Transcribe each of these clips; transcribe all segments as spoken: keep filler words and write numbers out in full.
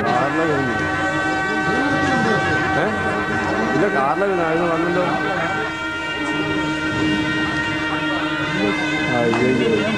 कार लगे हैं? हैं? इधर कार लगे ना, इधर वाले लोग। ཨ་ཡོད་ཡོད།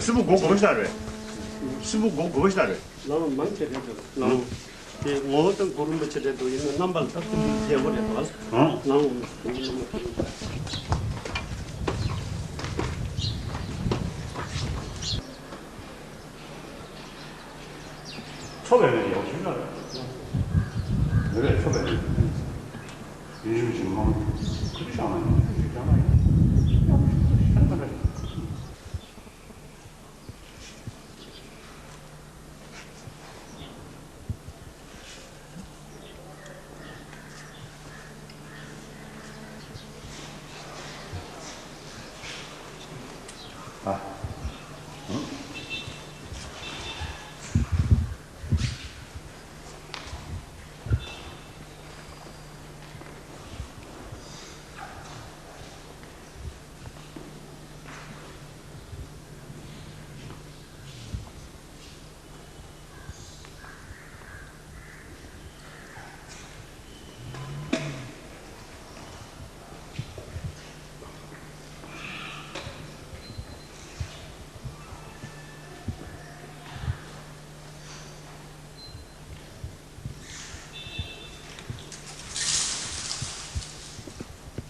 སྲིན་པོ་མགོ་དགུ་པ་ཞིག་རེད། སྲིན་པོ་མགོ་དགུ་པ་ཞིག་རེད། ལའང་མང་ཆེ་རེད་འདུག་ལའང་། དེ་ངོ་བོ་དང་གོ་རིམ་པ་ཆེ་རེད་འདུག་ཡིན་ན་རྣམ་པ་ལ་ད་ཀུན་གྱི་རྒྱལ་པོ་རེད་འདུག་ཨ། ལའང་། མཚོ་བའི་ཡོག་ཤིང་ལ་རེད། མི་རེད་མཚོ་བའི་ཡོག་ཤིང་། ཡིན་ཞིང་ཞིང་མང་། ཁུ་བྱུག་ཞང་ན་ཡིན། ཁུ་བྱུག་ཞང་ན་ཡིན། ཡང་ཁུ་བྱུག་ཞང་ན་རེད།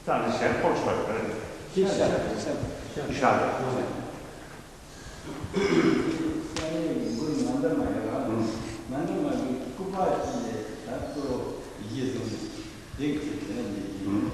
ད་ནི་གཞན་འཁོར་ཆོག་ཡོད་རེད། ཤ་རེད། ཤ་རེད། ས་གནས་ཀྱི་མགུར་མན་དཱ་མ་ཡ་ལ། ཨང་། མན་དཱ་མ་གི་སྐུ་པར་ཅིག་ལས་ད་གཙོ་བོ་ཡི་གེ་བཟུང་ནས་དེ་གི་ཚེ་དེ་ལ་འདི་ཡིན།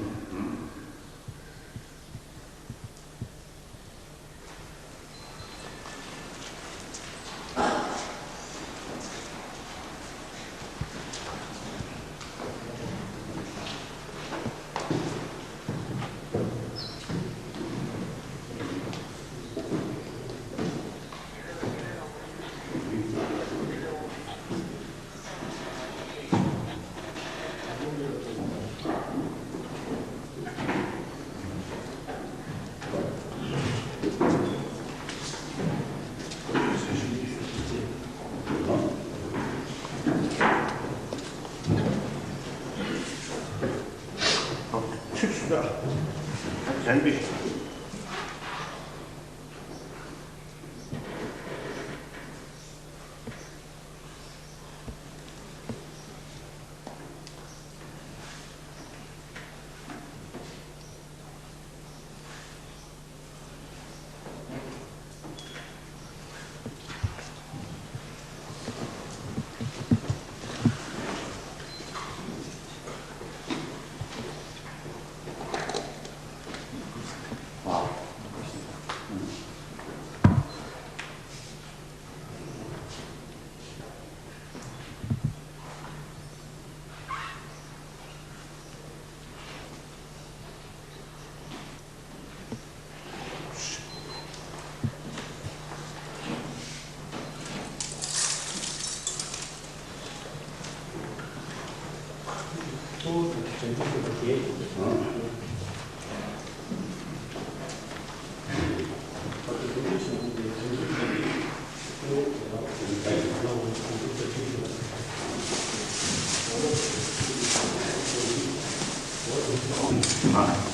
ཨང་།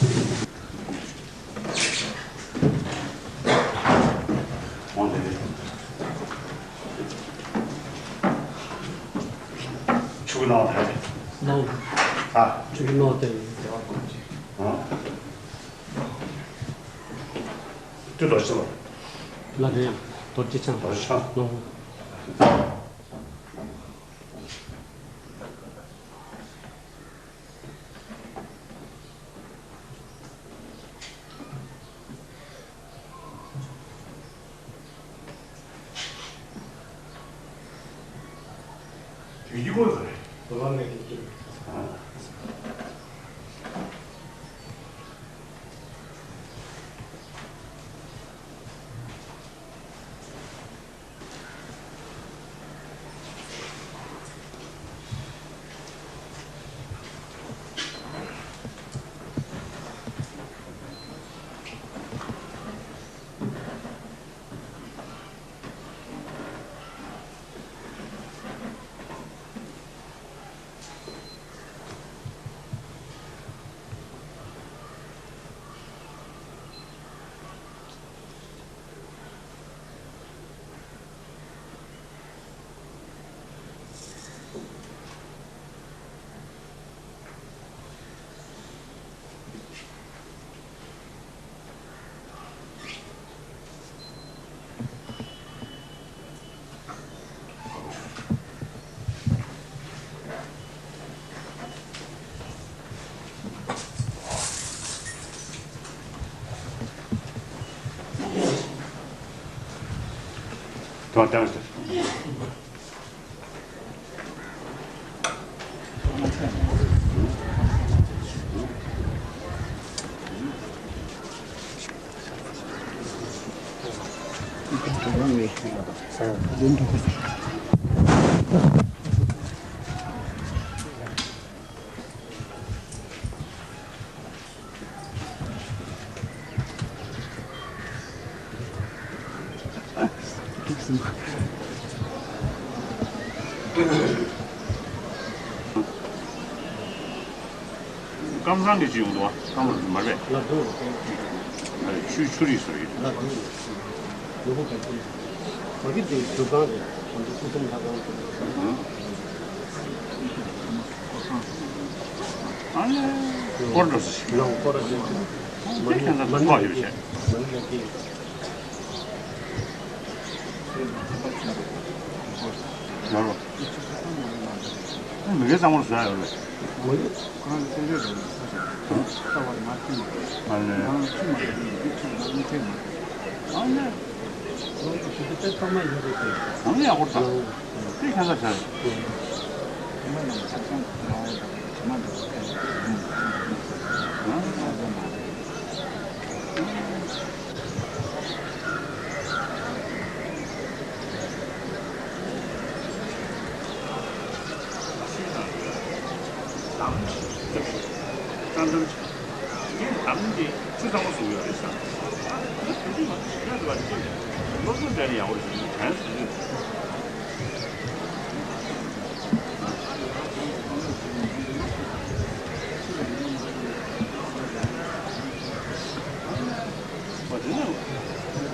འོང་དེ་རེད། ཆུ་གི་ནང་དེ་རེད། ནང་། ཨ། ཆུ་གི་ནང་དེ་རེད། ཨ། དུས་རྡོ་རྗེ་ལ། ལ་རེད། རྡོ་རྗེ་འཆང་། རྡོ་རྗེ་འཆང་། ནང་། དེ་ཡི་གོ་ཟེར། བླ་མེད་ཀྱི་སྐྱེས། ལ་བཏང་ཟེར། ཀམ་ཚང་གི་ཅིག་ཡོང་འདུག་བ། ཀམ་རུ་མར་པས། ལ་འདུག་ཨ་རེ་ཆུ་ཆུ་རིས་སུ་རེད། ལ་འདུག་ལུ་གུ་ག་ཅི་མ་གི་དེ་དུ་གང་རེད། ཁོང་ཚོ་སྐུ་ཐུམ་ལྷ་ཁང་དུ། ཨ་ནི་སྐོར་འགྲོ་ས་ཞིག་ནང་སྐོར་ར་ཅན་དེ་ཁྱེད་ཚོ་ཐོག་ཡོད་བྱས། མ་ནི་ཡ་གི། མ་རོ། མི་གེ་གཙང་མར་བཟོ་ཡ་ཡོད་རེད། མ་གི། ཨ་ནི། ཨ་ནི། གང་ཡག་པོ་དང་།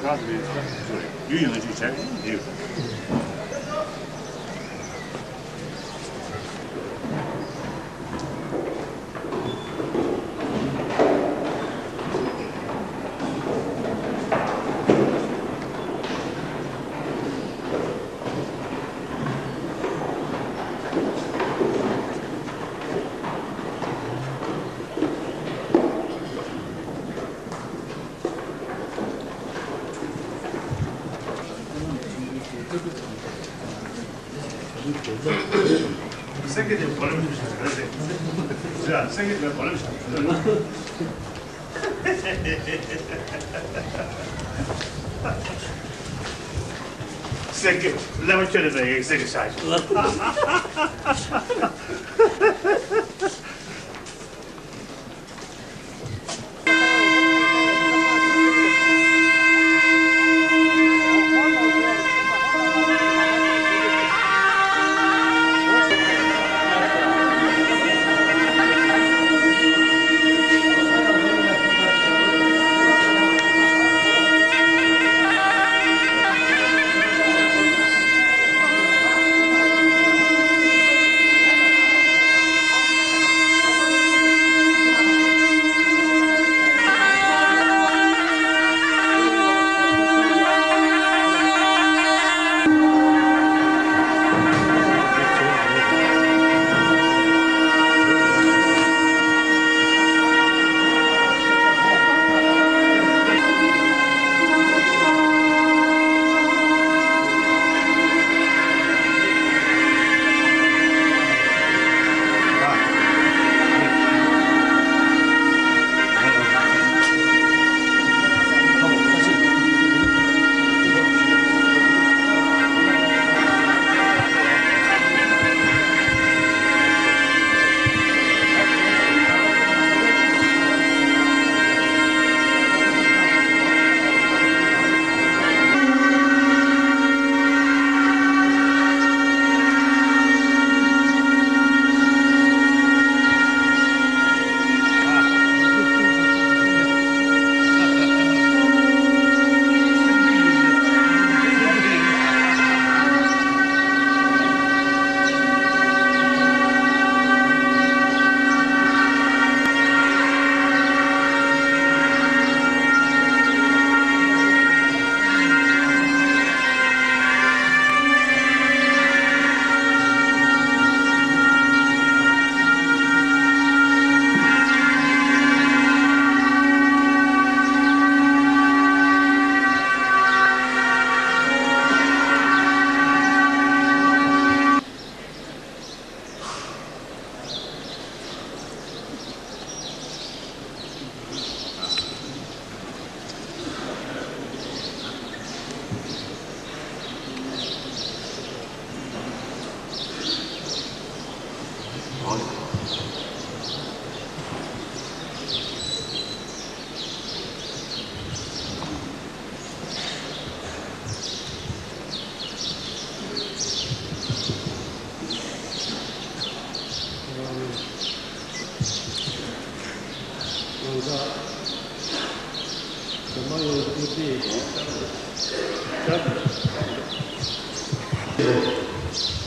དེ་ཁྱད་མཚར་ཆགས་རེད། སེང་གེ་དེ་བོ་ལེམ་ཞིག་རེད་ཟེར། ཡ། སེང་གེ་དེ་བོ་ལེམ་ཞིག་རེད་ཟེར། སེང་གེ་ཀླད་པ་ཁྱོད་རེད་ཟེར། ཡེ་སེང་གེ་ཤ་ཞིག་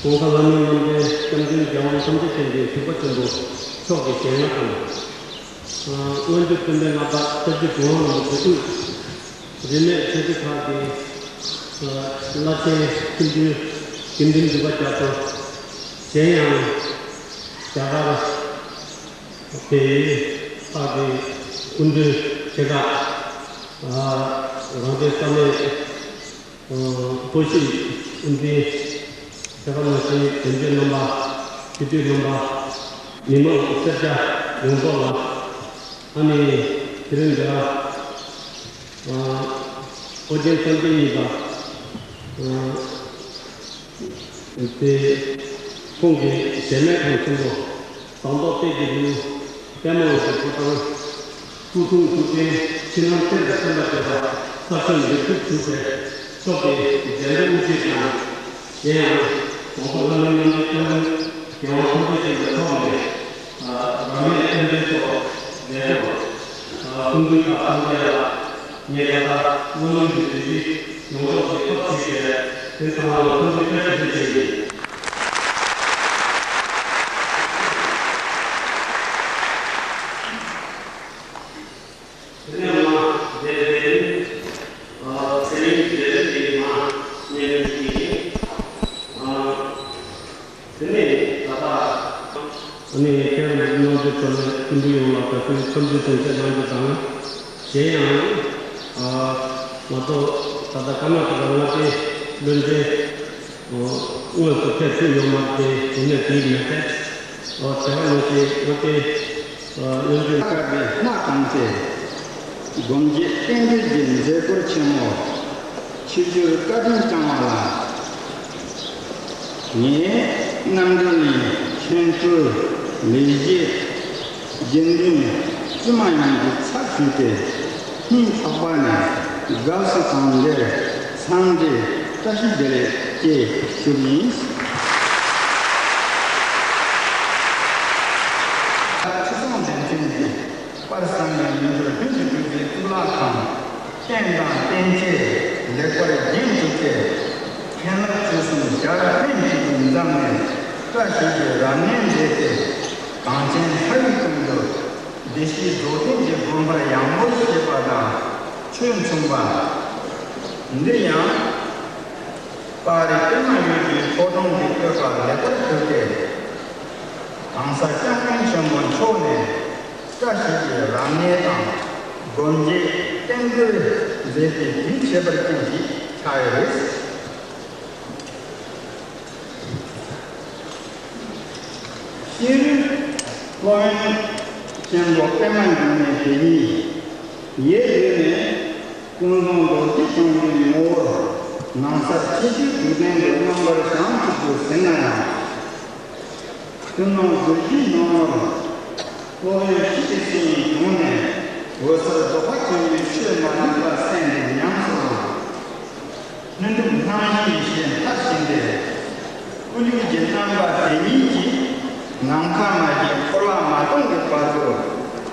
གོང་ས་ལྷ་མིའི་རྣམ་འདྲེན་སྐྱབས་མགོན་རྒྱལ་དབང་ཐམས་ཅད་མཁྱེན་པའི་ཐེག་པ་ཆེན་པོ་མཆོག་གི་ཞལ་སྔ་དང་། སྔོན་འཇུག་བསྟན་པའི་མངའ་བདག་སྐྱབས་རྗེ་གྲུབ་དབང་རིན་པོ་ཆེ་དབུས། རིས་མེད་ཆོས་སྡེ་ཁག་གི་བླ་ཆེན་སྤྱི་འཐུས་དགེ་འདུན་འདུས་པ་རྒྱ་མཚོ། གཞན་ཡང་རྒྱ་གར་བལ་ཡུལ་ཁག་གི་སྐུ་མདུན་ཆེ་ཁག་རང་བཙན་ས་གནས་སྤོ་ཤི་དབུ་འཛིན། དེ་ག་ནང་བཞིན་དོན་གཅོད་རྣམ་པ། སྤྱི་འཐུས་རྣམ་པ། མི་མང་སེར་སྐྱ་ཡོངས་རྫོགས་ལ། ཨ་ནི་དེ་རིང་འདིར་ཨོ་རྒྱན་སངས་རྒྱས་གཉིས་པ། དེ་ཁོང་གི་གཟེར་མའི་ཁང་ཆེན་པོ་ཟངས་མདོག་དཔལ་གྱི་རི་བོ་པདྨ་འོད་ཀྱི་ཕོ་བྲང་། སྐུ་གསུང་ཐུགས་རྟེན་ཕྱི་ནང་གཏེར་དང་མཚན་པ་བཅས་པ་ས་ཆེན་ལེགས་གྲུབ་གྱུར་པའི་ཕྱོགས་ཀྱི་རྒྱལ་སྲས་དབུ་ཁྲིད་དང་། གཞན་ཡང་༸གོང་ས་ལྷ་མིའི་རྣམ་འདྲེན་སྐྱབས་མགོན་རྒྱལ་དབང་ཐམས་ཅད་མཁྱེན་པ་མཆོག་ནས། རང་ཉིད་ཀྱི་རྟེན་འབྲེལ་སོགས་ལས་སྒོ། གསུང་འབུལ་དང་ཐམས་ཅད་ལ་ངས་ད་ལྟ་བསྔོ་སྨོན་གྱི་བདུད་རྩི་ཡོངས་རྫོགས་ཀྱི་ཐབས་ཇུས་བྱས། དེ་ཚང་མ་ལ་ཐུགས་རྗེ་བཀའ་དྲིན་ཆེ་ཞུ་ཡི། དེ་ནས་མ་འདས་པའི་ཚེ་རིང་རྒྱལ་རབས་ཀྱི་མ་སྙན་ཞུ་ཡིན། དེ་ནས་ད་ལྟ་ཨ་ནི་མཁན་རིན་པོ་ཆེ་རྣམ་འདྲེན་ཚོ་ནས་སྐུ་མདུན་ཡོངས་ལ་དགའ་བསུའི་འཚམས་འདྲི་གསུང་བཤད་གནང་རྒྱུ་དང་། གཞན་ཡང་ང་ཚོ་ད་ལྟ་ཀར་ནཱ་ཊ་ཀ་མངའ་སྡེའི་བློན་ཆེན་དངོས་སུ་ཕེབས་ཐུབ་ཡོད་མ་རེད་དེ། དེ་ནས་དེའི་མེ་ཏོག་ཨོ་དེ་ག་ནང་བཞིན་ང་ཚོའི་ཨ་བློན་ཆེན། དཀར་པོའི་སྣ་གང་སྟེ། སྒོམ་བརྒྱད་རྟེན་འབྲེལ་གྱི་མཛད་སྒོ་ཆེན་མོར་ཆིབས་བསྒྱུར་བཀའ་དྲིན་བསྐྱངས་པ་ལ། ངས་རྣམ་གྲོལ་ནས་མཁན་སྤྲུལ་ལས་བྱེད་དགེ་འདུན་བཙུན་མ་ཡོངས་ཀྱི་ཚབ་ཞུས་ཏེ། སྙིང་ཐག་པ་ནས་དགའ་བསུ་དང་འབྲེལ་འཚམས་འདྲི་བཀྲ་ཤིས་བདེ་ལེགས་བཅས་ཞུ་རྒྱུ་ཡིན། ཁྲི་སྲོང་ལྡེ་བཙན་གྱི་དཔལ་བཟང་པོའི་མྱུར་བགྲོད་ལྷུན་གྱིས་གྲུབ་པའི་གཙུག་ལག་ཁང་། རྟེན་དང་རྟེན་སྐྱེས་ལེགས་པར་བརྒྱན་གྱུར་ཏེ། མཁན་སློབ་ཆོས་གསུམ་ཞལ་ཕན་གྱི་འཛོམས་ནས་བཀྲ་ཤིས་པའི་རབ་གནས་མཛད་དེ། གངས་ཅན་ལྷ་ཡི་ཀུན་ཏུ་བདེ་སྐྱིད་རྫོགས་ལྡན་གྱི་དགོན་པར་ཡངས་པོར་བཞད་པ་དང་ཆོས་མཚུངས་པ། འདི་ཡང་། པར་རིས་པདྨ་འོད་ཀྱི་ཕོ་བྲང་གི་བཀོད་པ་ལེགས་པར་གྲུབ་སྟེ། གང་ཟག་སྐྱབས་མགོན་ཆེན་པོ་མཆོག་ནས་བཀྲ་ཤིས་པའི་རབ་གནས་དང་། སྒོམ་བརྒྱད་རྟེན་འབྲེལ་མཛད་པའི་དུས་ཁྱད་པར་ཅན་ཞིག་ཆགས་ཡོད། ཤེས་རིག་སློབ་དཔོན་ཆེན་པོ་པདྨ་འབྱུང་གནས་དེ་ཉིད་ཡིད་བདེ་ནས། ཀུན་བཟང་རྡོ་རྗེ་འཆང་གི་ངོ་བོར་ནང་གསར་ཆོས་ཀྱི་ཐུགས་རྟེན་དུ་མངོན་པར་བཞེངས་ཐུབ་དགོས་ཟེར་ན་ཡང་། ཀུན་སློང་རྡོ་རྗེའི་སྣང་ངོར་སློབ་དཔོན་ཞི་བདེ་སེང་གེའི་གདུང་ནས་འོད་གསལ་རྫོགས་པ་ཆེན་པོའི་ཆོས་མ་ལུས་པ་གསན་ཏེ་ཉམས་སུ་བླངས། ལྷུན་གྲུབ་སྣང་བཞི་ཡེ་ཤེས་མཐར་ཕྱིན་ཏེ། སྐུ་ལུས་ཀྱི་རྣམ་པ་དེ་ཉིད་ཀྱིས་ནམ་མཁའ་མ་བརྒྱུད་འཁོར་བ་མ་སྟོངས་ཀྱི་བར་དུ་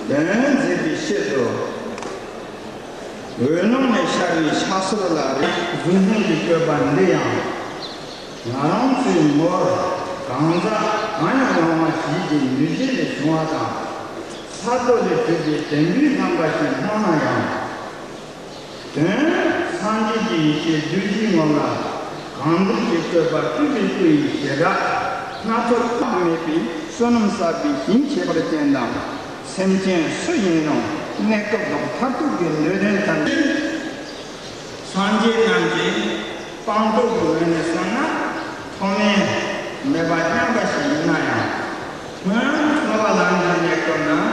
དོན་མཛད་པའི་ཕྱིར་དུ། འོད་སྣང་ནས་ཤར་བའི་ཕྱག་སོར་ལ་རེག་གཟུགས་བརྙན་གྱི་བཀོད་པ་འདི་ཡང་། ང་རང་ཚོའི་ངོར་གང་ཟག་གང་ཡང་ཡོང་བ་ཞིག་གི་ནུས་ཤུགས་ལས་བྱུང་བ་དང་། ས་རྡོ་ལས་གྲུབ་པའི་དོན་བུའི་རྣམ་པ་ཞིག་སྣང་ན་ཡང་། དོན་སངས་རྒྱས་ཀྱི་ཡེ་ཤེས་རྡོ་རྗེའི་ངོ་ལ་གང་འདུལ་གྱི་བཀོད་པ་སྤྲུལ་པའི་སྐུ་ཡི་བྱེ་བྲག་སྣ་ཚོགས་མཐའ་མེད་པའི་བསོད་ནམས་བསགས་པའི་ཞིང་ཁྱད་པར་ཅན་དང་། སེམས་ཅན་སུ་ཡིན་རུང་གནས་སྐབས་ལོག་མཐར་ཐུག་གི་འདོད་དོན་ཐམས་ཅད། སངས་རྒྱས་རྣམས་ཀྱི་སྤངས་རྟོགས་ཀྱི་ངོས་ནས་བསམ་ན་ཐོགས་མེད་མེད་པ་མཉམ་པ་ཞིག་ཡིན་ན་ཡང་། སྔོན་འཚོ་བ་ལམ་གྱི་གནས་སྐབས་ན་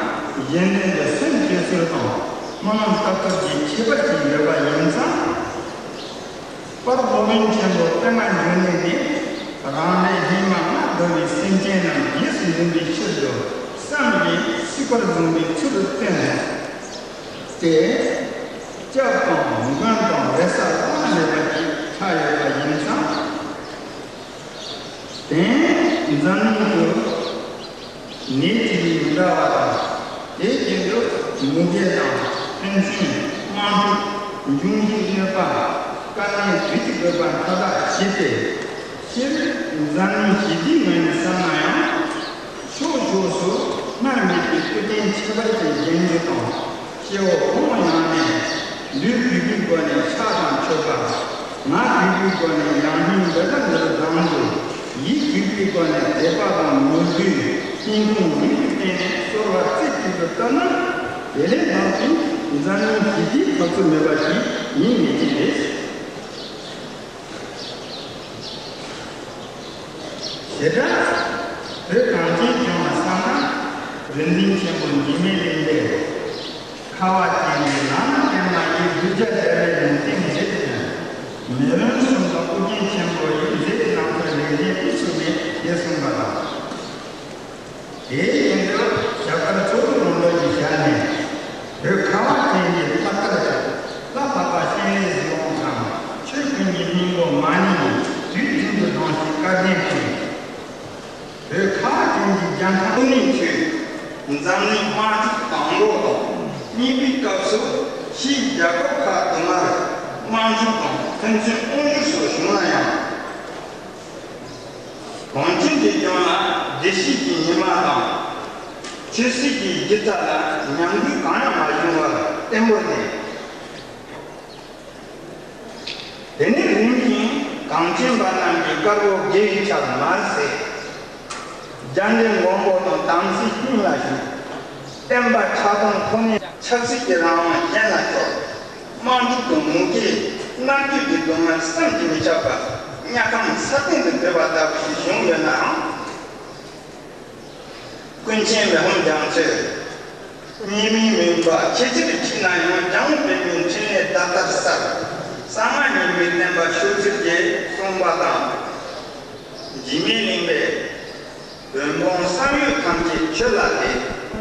གཞན་དོན་དུ་སེམས་བསྐྱེད་ཚུལ་དང་སྨོན་ལམ་བཏབ་ཐབས་ཀྱི་ཁྱད་པར་ཅིག་ཡོད་པ་ཡིན་ཙང་། དཔལ་སློབ་དཔོན་ཆེན་པོ་པདྨ་འབྱུང་གནས་ནི་རང་ལས་ཧེ་མ་ལྔ་བསྡུ་བའི་སེམས་ཅན་རྣམས་རྗེས་སུ་འཛིན་པའི་ཕྱིར་དུ་ པར་བཟུང་བའི་ཚུལ་དུ་བསྟན་ཏེ། སྐྱབས་དང་མགོན་དང་རེ་ས་གང་ལེགས་པ་ཞིག་ཆགས་ཡོད་པ་ཡིན་ཙང་། དེ་འཛམ་གླིང་དུ་ནད་ཅིག་མི་འདྲ་བ་དང་། དེ་བཞིན་དུ་མུ་གེ་དང་ཕན་ཚུན་དམག་འཁྲུག་འབྱུང་གཞིའི་གནོད་པ། དཀའ་ངལ་བརྒྱུད་དགོས་པ་མཐའ་དག་ཞི་སྟེ། སྤྱིར་འཛམ་གླིང་ཞི་བདེའི་ངོས་ནས་བསམ་ན་ཡང་། ཕྱོགས་ཕྱོགས་སུ་སྔར་མེད་པའི་སྐུ་རྟེན་ཁྱད་པར་ཅན་བཞེངས་རྒྱུ་དང་། སྐྱེ་བོ་ཁོང་ཡངས་ནས་ལུས་གུས་པའི་སྒོ་ནས་ཕྱག་དང་མཆོད་པ། ངག་གུས་པའི་སྒོ་ནས་ཡང་སྙིང་འདི་དང་འདིར་བསྡམ་དགོས། ཡིད་གུས་པའི་སྒོ་ནས་དད་པ་དང་མོས་གུས། སྙིང་ཁུང་རུས་སུ་བརྟེན་ནས་གསོལ་བ་རྩེ་གཅིག་ཏུ་བཏབ་ན། དེ་ལས་ལྷག་པའི་འཛམ་གླིང་ཞི་བདེའི་ཁོ་ཚོད་མེད་པ་ཞིག་ཡིན་ངེས་ཀྱི་རེད། བྱེ་བྲག་བོད་གངས་ཅན་ལྗོངས་ལ་བསམ་ན། རིག་འཛིན་ཆེན་པོ་འཇིགས་མེད་གླིང་པས། ཁ་བ་ཅན་གྱི་ནང་ན་བརྟེན་མ་ཡིན་གདུལ་བྱ་བདེ་བའི་ལུང་བསྟན་མཛད་ཀྱང་། མེས་དབོན་གསུམ་དང་ཨོ་རྒྱན་ཆེན་པོ་ཡི་མཛད་ཀྱི་ནང་དུ་ལེགས་བྱས་དབུ་ཚུགས་ནས་དེ་གསུངས་པ་དང་། དེའི་རྐྱེན་དུ་ཞབས་དཀར་ཚོགས་དྲུག་རོང་འབྲོག་གི་ཞལ་ནས། བོད་ཁ་བ་ཅན་གྱི་ལྷ་དཀར་ཅན། ལྷ་འཕགས་པ་སྤྱན་རས་གཟིགས་དབང་ཁམས། ཆོས་ཀུན་གྱི་སྙིང་པོ་མ་ཎི་ཡིས། དུས་རྒྱུན་དུ་གདུང་ཞིང་བཀའ་དྲིན་ཅན། བོད་ཁ་བ་ཅན་གྱི་རྒྱལ་ཁམས་ཀུན་ནས་མཆོད། འཛམ་གླིང་དམག་འཁྲུག་དང་པོ་དང་གཉིས་པའི་སྐབས་སུ་ཕྱིའི་རྒྱལ་ཁབ་ཁག་དུ་མར་དམག་འཁྲུག་དང་ཕན་ཚུན་དབང་སྒྱུར་སོགས་བྱུང་ན་ཡང་། གངས་ཅན་གྱི་ལྗོངས་ལ་བདེ་སྐྱིད་ཀྱི་ཉི་མ་དང་། ཆོས་སྲིད་ཀྱི་རྒྱུད་ཐག་ལ་ཉམས་རྒུད་གང་ཡང་མ་བྱུང་བར་བརྟན་པོར་གནས། དེ་ནས་རིམ་བཞིན་གངས་ཅན་པ་རྣམས་ཀྱི་དཀར་པོ་དགེ་བའི་ཆར་མར་གསལ། རྒྱ་འདྲེ་མགོན་པོ་དང་དམ་སྲི་སྙིང་ལ་ཞུགས། བསྟན་པ་ཆགས་སྡང་ཁོ་ནའི་ཆབ་སྲིད་ཀྱི་རང་དབང་གཞན་ལ་སྤྱོད། དམག་འཁྲུག་དང་མུ་གེ་མནར་གཅོད་ཀྱི་སྡུག་བསྔལ་བསམ་གྱིས་མི་ཁྱབ་པ་དམྱལ་ཁམས་ས་སྟེང་དུ་བོད་པ་ལྟ་བུ་ཞིག་བྱུང་ཡོད་ནའང་། ཀུན་མཁྱེན་མི་ཕམ་རྒྱ་མཚོས། ཉེས་མིང་མིན་པ་ཆེ་ཆེར་ཕྱིས་ན་ཡང་། རྒྱང་བུད་མེད་འཕྲིན་ལས་ཟླ་ལྟར་གསལ། གསང་སྔགས་རྙིང་མའི་བསྟན་པ་ཤོད་ཚུལ་གྱིས་གསུངས་པ་དང་། འཇིགས་མེད་གླིང་པས། བོད་འབངས་བསམ་ཡོད་ཐམས་ཅད་ཆོས་ལ་དད།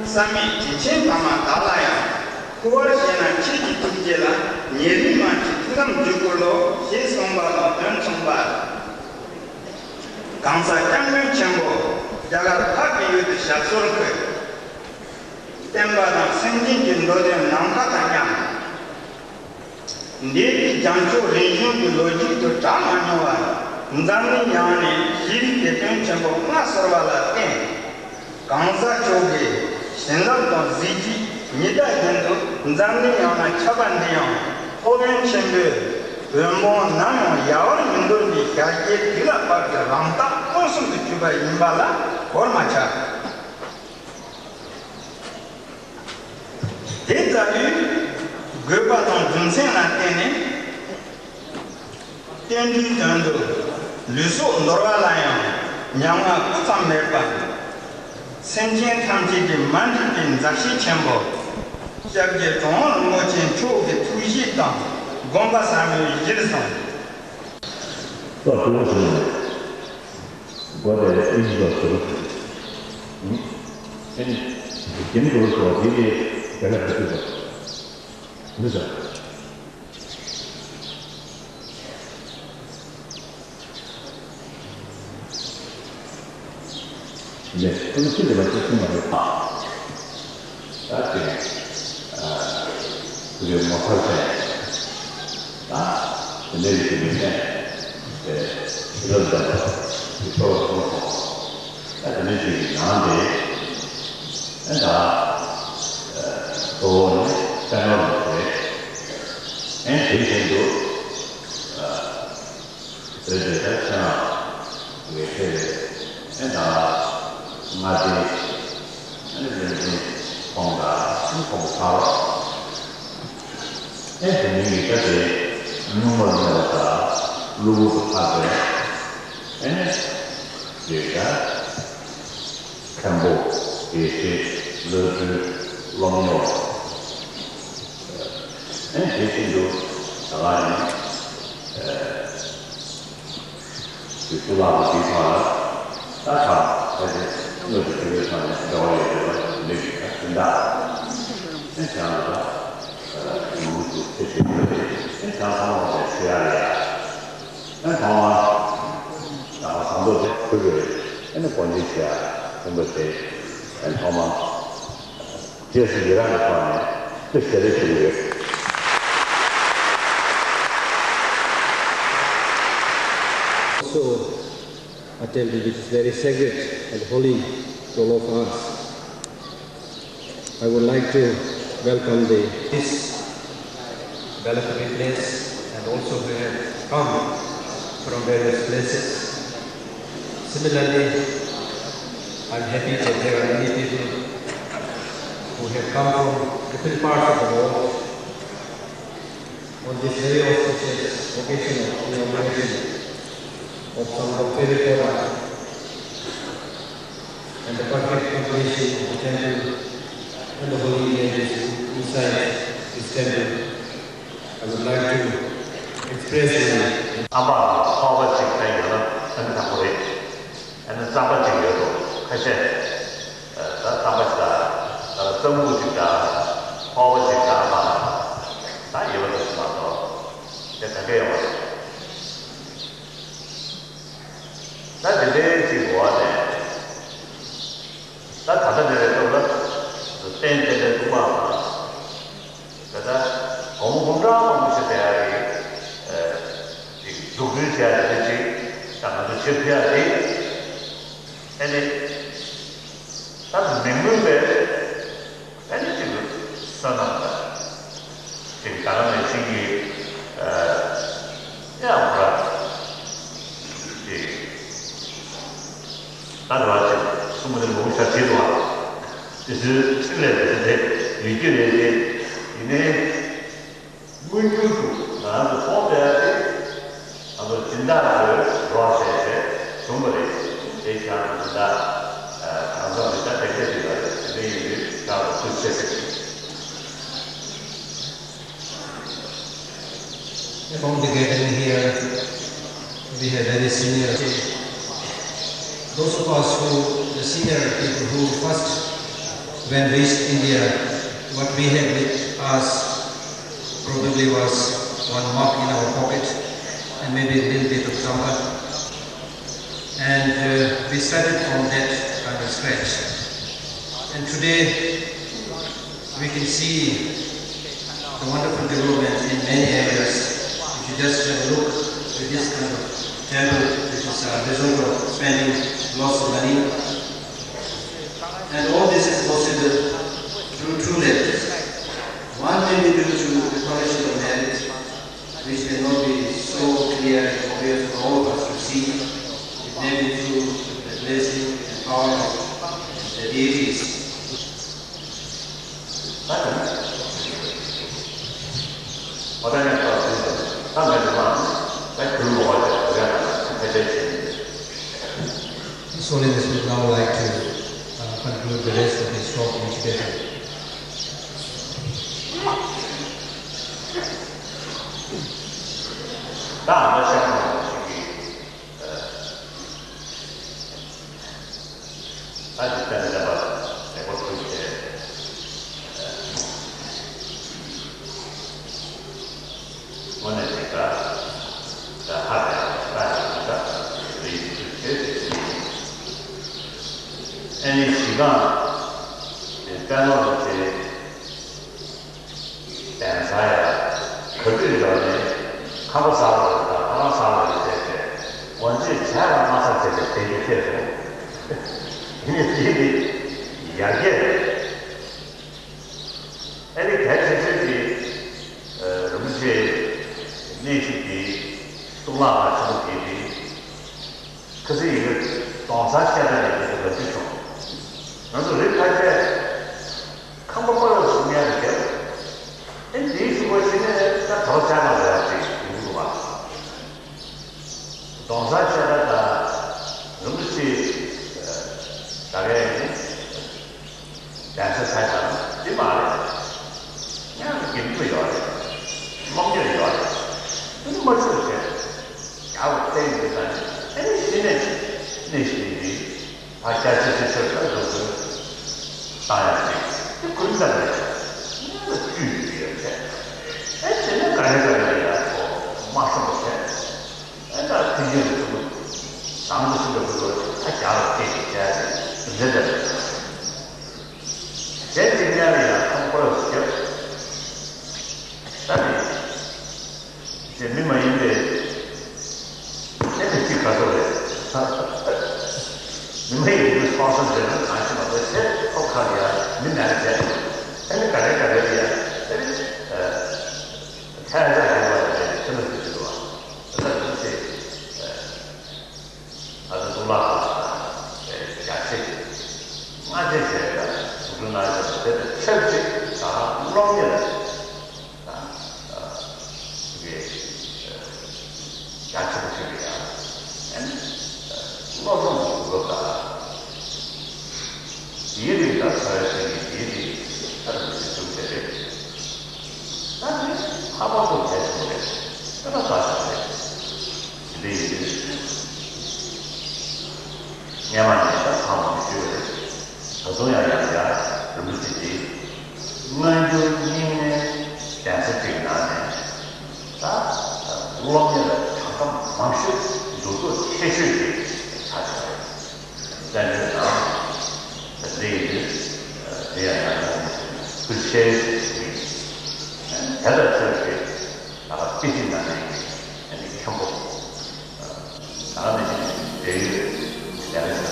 བསམ་མེད་དྲིན་ཆེན་ཕ་མ་བདག་ལ་ཡང་། མཁོ་བར་བྱས་ན་ཁྱེད་ཀྱི་ཐུགས་རྗེ་ལ། ཉེ་རིང་མ་མཆིས་ཐུགས་དམ་བརྗོད་དགོས་ལོ། ཞེས་གསུངས་པ་དང་དོན་མཚུངས་པ། གང་ཟག་སྐྱབས་མགོན་ཆེན་པོ་རྒྱ་གར་འཕགས་པའི་ཡུལ་དུ་ཞབས་སོར་འཁོད། བསྟན་པ་དང་སེམས་ཅན་གྱི་འགྲོ་དོན་ནམ་མཁའ་དང་མཉམ། འདས་པའི་རྒྱལ་མཆོག་རིམ་བྱོན་གྱི་ལོ་རྒྱུས་དུ་གྲགས་མ་མྱོང་བར་འཛམ་གླིང་ཡངས་ནས་ཤེས་རིག་གི་དོན་ཆེན་པོ་མངའ་གསོལ་བ་ལ་བརྟེན། གང་ཟག་ཕྱོགས་ཀྱི་བྱིན་རླབས་དང་གཟི་བརྗིད་ཉི་ཟླ་བཞིན་དུ་འཛམ་གླིང་ཡངས་ན་ཁྱབ་པ་འདི་ཡང་ཕོགས་ཕན་ཆེན་པོས་བོད་འབངས་ནམ་ཡང་ཡལ་བར་མི་འདོར་བའི་ཞལ་རྒྱའི་དུས་ལ་བབས་པའི་རང་རྟགས་མངོན་སུམ་དུ་གྱུར་པ་ཡིན་པ་ལ་གོར་མ་ཆག། དེ་ལྟ་བུའི་དགོས་པ་དང་རྒྱུ་མཚན་ལ་བརྟེན་ནས། བསྟན་འགྲོའི་དོན་དུ་ལུས་སྲོག་འདོར་བ་ལ་ཡང་མྱ་ངན་སྤུ་ཙམ་མེད་པར། སེམས་ཅན་ཐམས་ཅད་ཀྱི་མ་འདྲིས་པའི་མཛའ་བཤེས་ཆེན་པོ། སྐྱབས་རྗེ་གྲུབ་དབང་རིན་པོ་ཆེ་མཆོག་གི་ཐུགས་བཞེད་དང་དགོངས་པ་ཟབ་མོའི་གཞིར་བཟུང་། ད་དུང་ཞུ་ནས། སྒོ་དེ་ཨིན་ཇི་ལ་ཞུ་རོགས་ཞུ། ཨ་ནི། རྒྱན་དུ་སོགས་དེ་གའི་རྒྱ་ལ་ཁ་ཐུག་པ། མི་ཟ། ནས་ཨ་ནི་ཁྱི་དེ་ལ་ཅི་གསུང་མ་རེད། ད་དེ་ཨ་དེ་གའི་མོ་ཐར་ཅན། ད་དེ་ནས་ཡི་གེ་མི་ཤེས་ཏེ་ཤི་རབས་ལ་དེ་ཚོ་སོང་སོང་། ད་དེ་ནས་ཅིག་གི་ནང་དེ་ཨ་ད་གཙོ་བོ་ནི་ཤ་ནོར་ལ་རེད། ཨེ་དེ་བཞིན་དུ་ཨ་བོད་དེ་ད་ཆེ་ན་ལས་ཁེ་རེད། ཨེ་ད་ང་དེ་ཨ་ནི་རིན་ཆེན་ཁོང་དང་ཁོང་ཚ་རོགས། ཨེ་དེ་མིན་གྱི་ད་དེ་སྨྱུག་མ་ལ་ད་གློ་བུར་དུ་ཕར་བས། ཨེ་ནས་དེ་ད་མཁན་པོ་དགེ་བཤེས་བླ་སྤྲུལ་སློབ་གཉེར་བ། ཨེ་དེ་བཞིན་དུ་ད་ག་ནི་ཨེ། དེ་གཙུག་ལག་ཁང་འདིའི་ཐོག་ལ་ད་ཁ་ཕལ་ཆེར་དངོས་སུ་ཞུ་བའི་ཐོག་ནས་འབྲེལ་བ་ཡོད་པའི་ལས་ཀྱི་ཁ་དོན་དག་ ཡང་ཚང་མ་ཞུ་ཡ་རེད་ཡ། ཨ་ནི་ཐོག་མ་ད་ཟམ་གདོང་དེ་ཕུལ་བས། ཨ་ནི་དགོངས་བཞེས་ཞུ་ཡ་ཁྱོན་པོ་དེ། ཨ་ནི་ཐོག་མ་རྗེས་སུ་ཡི་རང་གི་ཐོག་ནས་དེ་ཞལ་ལས་ཞུ་གི་ཡོད། Also a temple which is very sacred and holy to all of us. I would like to welcome the this Belakope place and also who have come from various places. Similarly, I'm happy that there are many people who have come from different parts of the world on this very auspicious occasion of inauguration of Sangha Perekora and the perfect completion of the temple and the holy images inside this temple. I would like to express my ཨ་མ་ལགས་ཚོགས་པ་ཅིག་བསྟན་ཡོད་ན་ཨ་ནི་དང་པོ་རེད། ཨ་ནི་རྩམ་པ་ཅིག་ཡོད་དོ། ཁ་ཤས་ད་རྩམ་པ་ཅིག་དང་ད་རྩམ་ཁུག་ཅིག་དང་ཚོགས་པ་ཅིག་དང་ཨ་མ་ད་ཡོད་པ་དང་མ་གཏོགས་དེ་ག་གེ་ཡོད་མ་རེད། ད་དེ་འདྲའི་ཅིག་འོག་ནས་ད་ད་ལྟ་འདི་རེད་སྟོབས་ལ་རྟེན་བརྟེན་པའི་ཐུགས་མ་དང་། ད་ལྟ་སྒོར་མོ་འབུམ་ཕྲག་མང་པོ་ཞིག་བསྡད་ཡ་རེད། ཅིག་འཛུགས་སྐྲུན་བྱས་ཡ་རེད་ཅིག་ད་ང་ཚོ་ཕྱིར་ཕུལ་ཡ་རེད། ཨ་ནི་ད་མི་མངོན་པའི། ཨ་ནི་ཅིག་བསོད་ནམས་དང་། ཅིག་ད་ག་ནང་བཞིན་གྱི་ཨ་ཡང་ཁོ་ར་ཅིག་ད་རེ་བ་ཅིག་གསུང་གི་འདུག་ངོ་ཤ་བྲིས་འདུག་བ། དེ་ཚོའི་ཕྲིན་ལས་དེ་ཚོ་དེ་ཡོད་རྒྱུ་རེད་དེ། ཡིན་ནའི་མངོན་གྱུར་དུ་ང་རང་ཚོ་མཐོང་བསྡད་ཡ་དེ། ང་ཚོ་སྦྱིན་བདག་ཚོས་རོགས་བྱས་བྱས་བྱུང་བ་རེད། དེ་ཁྱེད་རང་ཚོ་སྦྱིན་བདག་གང་འཚམ་མི་འདྲ་དེ་འདྲ་ཞིག་ལ་རེད། དེ་འདྲ་ཡིན་དུས་ཁྱེད་རང་ཚོ་ཐུགས་རྗེ་ཆེ་ཟེར་གྱི་ཡིན། Among the gathering here, we have very senior. Those of us who, the senior people who first when reached India, what we had with us probably was one mug in our pocket and maybe a little bit of tamba. And uh, we started from that kind of scratch. And today, we can see the wonderful development in many areas. If you just have a look at this kind of temple, which is a result of spending lots of money. And all this is possible through two levels. One may be due to the quality of merit, which may not be so clear and obvious for all of us to see. It may be through the blessing and power of the deities. His Holiness would now like to uh, conclude the rest of his talk in Tibetan. ད་ཨ་མ་ཤམ་ཕ་ལ་ཞིག་གིས། ཨ་ཅི་ཙན་དན་པ་ལ་ལེགས་པར་ཐུགས་རྗེ་ཆེ། དངོས་གནས་ཅིག་ད་ད་ཧ་ལས་ད་ཡིན་ད་རེད་ཐུགས་རྗེ་ཆེ། ཨ་ནི་གཞི་སྒང་དེ་དཔལ་ནོར་ལ་བྱེད། གདན་ས་ཡ། ག་དུས་ཡོང་ནས་ཁང་པ་ཟ་བ་རེད་ད་ཁང་ཟ་བ་རེད་བྱས་ཏེ། འོན་ཏེ་བྱས་ལ་མ་ཟ་བྱས་ཏེ་དེ་གི་ཁྱེད་རེད། དེ་ནི་དེ་ནི་ཡར་རྒྱས་རེད། ཨ་ནི་གལ་ཆེ་ཤོས་ཀྱི་རིན་པོ་ཆེ་གནས་བཞུགས་ཀྱི་གཙུག་ལག་ཁང་ཆེན་པོ་དེ་དེ། ཁ་སང་ཡིན་ན་གདོང་གསར་བཤད་ན་ཡིན་ན་ལབ་རྒྱུ་བྱུང་། ང་ཚོ་རི་ཁ་ཤས་ཁང་པ་སྤར་བ་བཟོ་མཁན་རེད་དེ། ཨེ་འདིའི་གཞུག་གུ་ཕྱིན་ནས་ད་དོ་ཅག་ན་ལ་ཡག་ཅིག་ཡོང་གི་འདུག་བ། གདོང་གསར་བཤད་ན་ད་རིན་པོ་ཆེ་ད་གའི་ཡིན། གདན་ས་ཆ་ཚང་འདི་མ་རེད། ཡང་དགེ་མཚན་ཡོད་རེད། སློབ་གཉེར་ཡོད་རེད། འདི་མ་ཆུག་བྱས། ཡག་པོ་བསྟན་ཡོད་ད་ནི་ཨ་ནི་གཞི་ནས་གནས་བཞིན་འདི་ཕ་སྐྱ་ཆེ་ཆེ་ཆེར་ལྟར་འགྲོ་དགོས། ད་ཡང་ཅིག་འདི་ཁུར་འདྲ་རེད། ངས་ལ་རྒྱུས་ཡོད་ཀྱི་ཡོད་བྱས། ཨེ་དེ་ནས་ག་རེ་ག་རེ་ཡ། དང་དུ་ཕྱིན་པའི་སྐུ་ཚོགས་ད་རྒྱ་ལ་སྐད་ཅིག་བྱས་ཏེ་རེ་རེ་རེ། གཞན་གཅིག་གཉའ་ལ་ཡང་ཁམས་ཁོ་ར་ཞིག་བརྒྱབ། ད་ནི་ཞེས་མི་མ་ཡིན་པའི་ཨེ་ནི་ཅི་ག་ཚོད་རེད། མི་མ་ཡིན་པའི་ཚོགས་བསགས་བྱས་ན་གང་ཞིག་མ་གཏོགས་ཞེས་ཁོ་ཁ་ལ་ཡང་མི་མེད་ལ་བྱས། ཨེ་ནི་ག་རེ་ག་རེ་ལ་ཡང་ཨེ་ནི་ཐལ་ཆ་ཡོད་པ་ལ་བྱས་ནས་ཆེ་ལ་ཞིག་བྱེད་དགོས་པ། ད་ལྟ་དུ་ཆེ། ད་ལྟ་གཙུག་ལག་ཁང་ལ་རྒྱ་ཆེ་སྔ་ཆེ་བྱས་ལ་འཛུགས་སྐྲུན་གནང་ཡོད་པ་དེ་ལ་ཆབས་ཅིག་ད་སློབ་གཉེར་ད་དེ་གའི་རྒྱ་ཆེ་པོ་ཞིག་གི་ཡང་སློབ་སྦྱོང་གི་གོ་སྐབས་དང་། ཡིག་རིགས་དང་འཚོ་བའི་ཆེད་ཀྱི་ཡིག་རིགས་ཨ་རུ་ཞིག་བྱུང་ཚེ་རེད། ད་ནི་ཧ་པ་སོགས་གལ་ཆེན་པོ་རེད། ད་ལྟ་ཟ་ཞིག་རེད། དེ་འདྲ་ཡིན་དུས་སྔས་མ་ནས་ད་ཚང་མ་ཞུས་པ་རེད། ད་དུང་ཡང་ཡང་ཡང་རིན་པོ་ཆེ་འདི་སྔ་འགྱུར་རྙིང་མའི་གདན་ས་གཅིག་ནང་ནས་ད་སློབ་གཉེར་གྲངས་ཀ་མང་ཤོས་འདུ་ཚོགས་ཆེ་ཤོས་ཅིག་ཆགས་བསྡད་པ་རེད། བཙན་བྱོལ་ནང་དེ་ཡིན་དུས་དེ་ཡང་ཡང་ཡང་ཐུགས་རྗེ་ཆེ་ཞུ་གི་ཡིན། དེ་ལ་ཐུགས་རྗེ་ཆེ། ད་ག་པི་ཅི་ནང་ནས་ཨ་ནི་མཁན་པོ། ད་ག་ནང་བཞིན་འབྲེལ་ཡོད་ལས་ཀ་བྱེད་